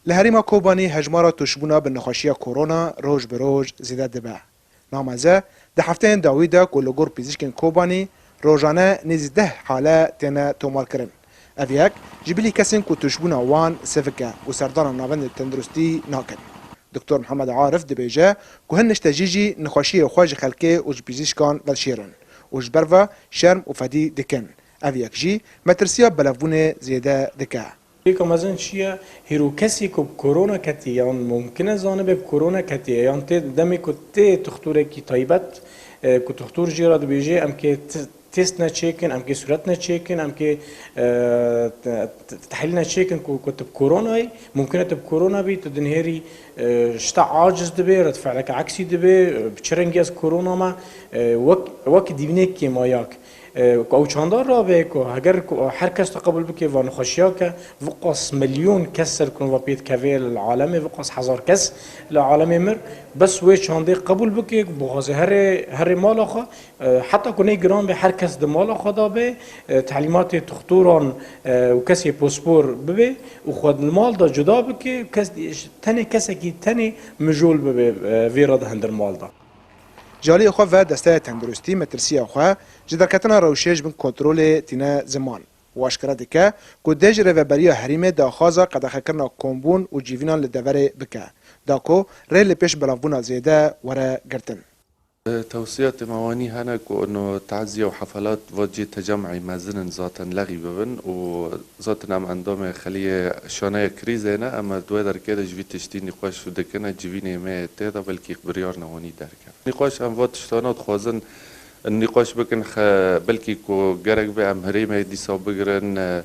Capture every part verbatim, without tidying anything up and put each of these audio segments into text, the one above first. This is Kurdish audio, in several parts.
Li herêma Kobanî hejmara tûşbûna bi nexweşiya korona roj bi roj zêde dibe. Nameze di hefteyên dawî de ku li gor pizîşkên Kobanî rojane nêzî deh hale têne tomarkirin. Ev yek ji bilî kesên ku tûşbûna wan sivik e û serdana navendên tenduristî nakin. Doktor Mihemed Arif dibêje ku hin niştecî jî nexweşiyê xwe ji xelkê û ji pizîşkan vedişêrin û ji ber ve şerm û fedî dikin. Ev yek jî metirsiya belevbûnê zêde dike. Yeka mezin çi ye? Hêro kesê ku bi korona ketî yan mumkin e zanibe bi korona ketî yan tê demê ku tê tuxturekî taybet, e, ku tuxtur jê re dibêje em kê t-, test neçêkin, em kê sûret neçêkin, em kê, e, te-, te-, tehlîl neçêkin ku, ku tu bi korona yî, mumkin e tu bi korona bî, tu dinhêrî, e, ji te aciz dibe, redfe'leke eksî dibe, e, bi çi rengî ez korona me, e, wek, wek dîvînê kêmayak. E, ku ew çanda rabe ku heger ku her kes te qebûl bike va nexweşiya ke, viqas milyon kes ser ku va pê dikeve li alemê, viqas hezar kes li alemê mir, bes wê çandê qebûl bike, bixwaze herê, herê mala xwe, e, heta ku nê giran be, her kes di mala xwe de be, e, telîmatê tuxturan, e, û kesê pospor bibe û xwe li mal de cuda bike, kes, tenê kesekî tenê mijûl bibe, e, vê re di hundir mal de. Ji aliyê xwe ve Desteya Tenduristî metirsiya xwe ji derketina rewşê ji bin kontrolê tîne ziman û aşkere dike ku dê ji Rêveberiya Herêmê daxwaza qedexekirina kombûn û civînan li deverê bike, da ku rê li pêş belavbûna zêde were girtin. Tewsiyatê me wanî hene ku ino teziye û hefelat va cê tecem'ê mezin in zaten lexî bibin û zaten em endamê xeliyê şaneya krîzê ne, em di wê derkê de ji vî tiştî nîqaş dikin, civînê me tê de belkî biryar newanî derket. Nîqaş em va tiştana dixwazin nîqaş bikin, xe-, belkî ku gerek be em herêmê dîsa bigirin, e,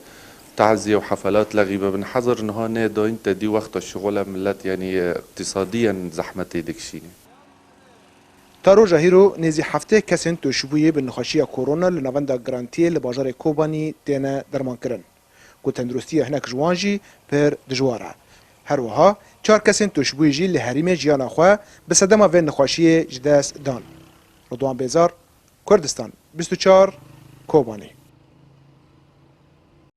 teziye û hefelat lexî bibin. Hezir niha nê dayîn te dî wexta şixul e, millet, yanî, e, îqtîsadiyen zehmetê dikişîne. Ta roja hîro nêzî heftê kesên tûşbûyî bi nexweşiya korona li navenda Girantiyê li bajarê Kobanî têne dermankirin. Ku tenduristiya hinek ji wan jî pir dijwar e. Her wiha çar kesên tûşbûyî jî li herêmê jiyana xwe bi sedema vê nexweşiyê ji dest dan. Ridwan Bêzar, Kurdistan bîst û çar, Kobanî.